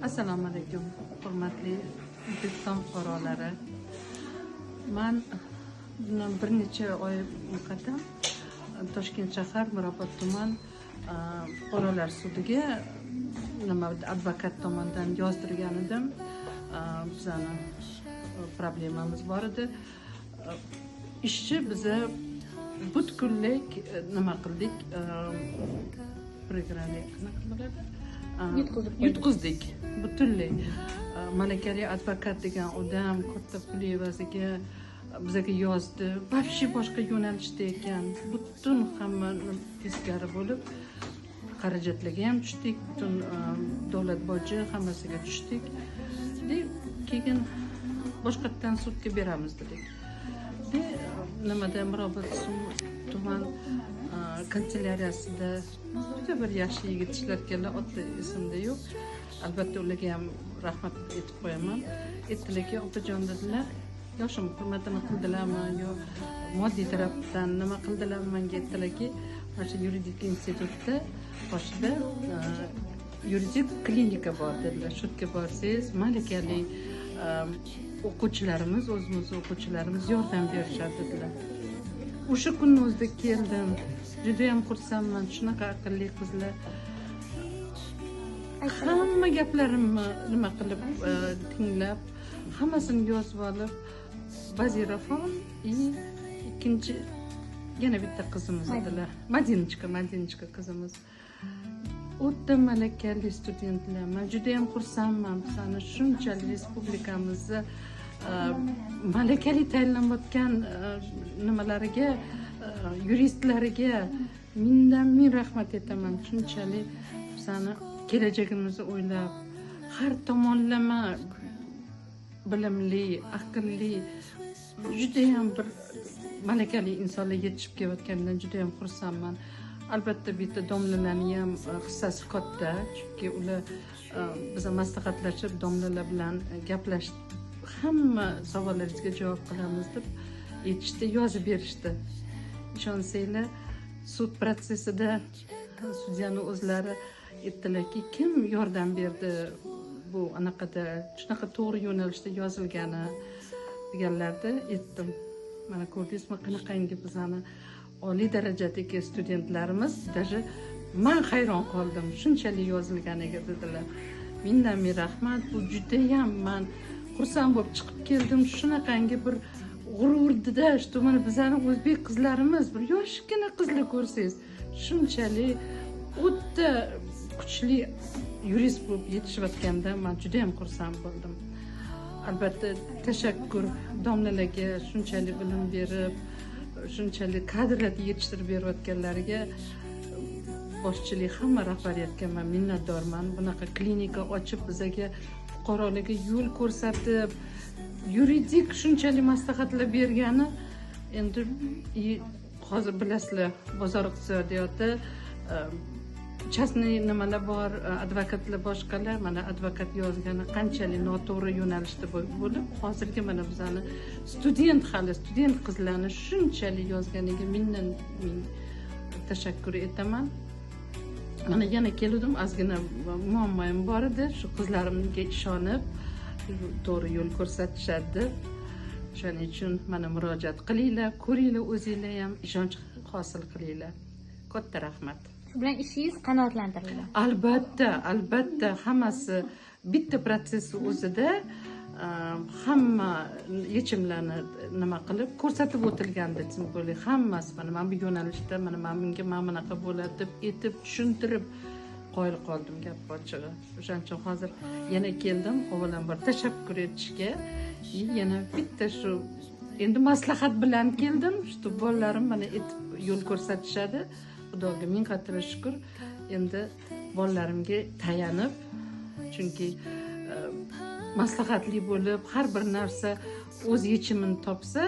Assalomu alaykum, hurmatli O'zbekiston fuqarolari. Man bundan bir necha oy muqaddam Toshkent shahar Mirobod tuman fuqarolar sudiga nima advokat tomonidan yozdirgan edim. Bizani problemamiz bor edi. Ishchi biza butkul nima qildik? Проиграли, qanaqa bo'ladi? Yutqizdik butunlay. Malakali advokat degan odam katta pul evaziga bizaga yozdi. Вообще boshqa yo'nalishda ekan. Butun hamma teskari bo'lib, xarajatlarga ham tushdik, butun davlat boji hammasiga tushdik. Keyin boshqatdan sudga beramiz dedik. De nimada Mirobod tuman kanselyariyasida juda bir yaxshi yigit ishlarkanlar, oti esimda yo'q. Albatta ularga ham rahmat aytib qo'yaman. Aytdilarki, opajon dedilar, yoshim hurmatini qildilarmi yo moddiy tarafdan nima qildilarmi, menga aytdilarki, mana shu yuridik institutda boshida yuridik klinika bor dedilar. Shu yerga borsangiz malakali o'quvchilarimiz, o'zimiz o'quvchilarimiz yordam berishadi dedilar. O'sha kunni o'zida keldim. Juda ham xursandman, shunaqa aqlli qizlar. Hamma gaplarimni nima qilib tinglab, hammasini yozib olib, Vazirafon и ikkinchi yana bitta qizimiz edilar. Madinachka, Madinachka qizimiz. O'ta malakali studentlar. Men juda ham xursandman. Bizani shunchalik respublikamizni malakali tayinlanayotgan nimalariga, yuristlariga mingdan ming rahmat aytaman. Shunchalik bizani kelajagimizni o'ylab, har tomonlama bilimli, aqlli, juda ham bir malakali insonlar yetishib kelayotganidan juda ham xursandman. Albatta bitta domlalarning ham hissasi katta, chunki ular biza maslahatlashib domlalar bilan gaplashib hamma savollaringizga javob qilamiz deb aytishdi, yozib berishdi. Ishonsanglar, sud protsessida sudyani o'zlari aytdilarki, kim yordam berdi bu anaqada shunaqa to'g'ri yo'nalishda yozilgani deganlarda aytdim. Mana ko'rdingizmi, qanaqangi bizani oliy darajadagi studentlarimiz, даже man hayron qoldim, shunchalik yozilganiga dedilar. Mingdan ming rahmat, bu judayam man xursand bo'lib chiqib keldim. Shunaqangi bir g'ururdida, что mana bizani o'zbek qizlarimiz, bir yoshgina qizlar ko'rsangiz, shunchalik o'ta kuchli yurist bo'lib yetishayotganda man juda ham xursand bo'ldim. Albatta tashakkur domlalarga, shunchalik bilim berib, shunchalik kadrlarni yetishtirib berayotganlariga, boshchilik hamma rahbariyatga man minnatdorman. Bunaqa klinika ochib bizaga fuqarolarga yo'l ko'rsatib, yuridik shunchalik maslahatlar bergani. Endi hozir bilasizlar, bozor iqtisodiyoti, частный nimalar bor, advokatlar boshqalar, mana advokat yozgani qanchalik noto'g'ri yo'nalishda bo'lib, hozirgi mana bizani student, hali student qizlarni shunchalik yozganiga mingdan ming tashakkur etaman. Mana yana keldim, ozgina muammoim bor edi, shu qizlarimga ishonib to'g'ri yo'l ko'rsatishadi. Shuning uchun mana murojaat qilinglar, ko'ringlar, o'zinglar ham ishonch hosil qilinglar. Katta rahmat. Shu bilan ishingiz qanoatlantirildi. Albatta, albatta hammasi bitta protsess o'zida hamma yechimlarni nima qilib ko'rsatib o'tilgandi, simbolik hammasi mana mana bu yo'nalishda, mana mana bunga mana bunaqa bo'ladi deb aytib tushuntirib qoyil qoldim, gap ochig'i. O'shaning uchun hozir yana keldim, avvalambor tashakkur etishga, yana bitta shu endi maslahat bilan keldim, shu bolalarim mana aytib yo'l ko'rsatishadi. Xudoga ming qatira shukur. Endi bolalarimga tayanib, chunki maslahatli bo'lib har bir narsa o'z yechimini topsa,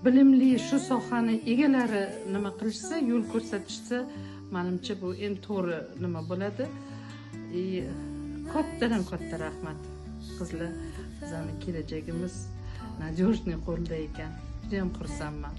bilimli shu sohani egalari nima qilishsa, yo'l ko'rsatishsa, menimcha bu eng to'g'ri nima bo'ladi. Kattadan katta rahmat qizlar, bizning kelajagimiz надежный qo'lda ekan. Juda ham xursandman.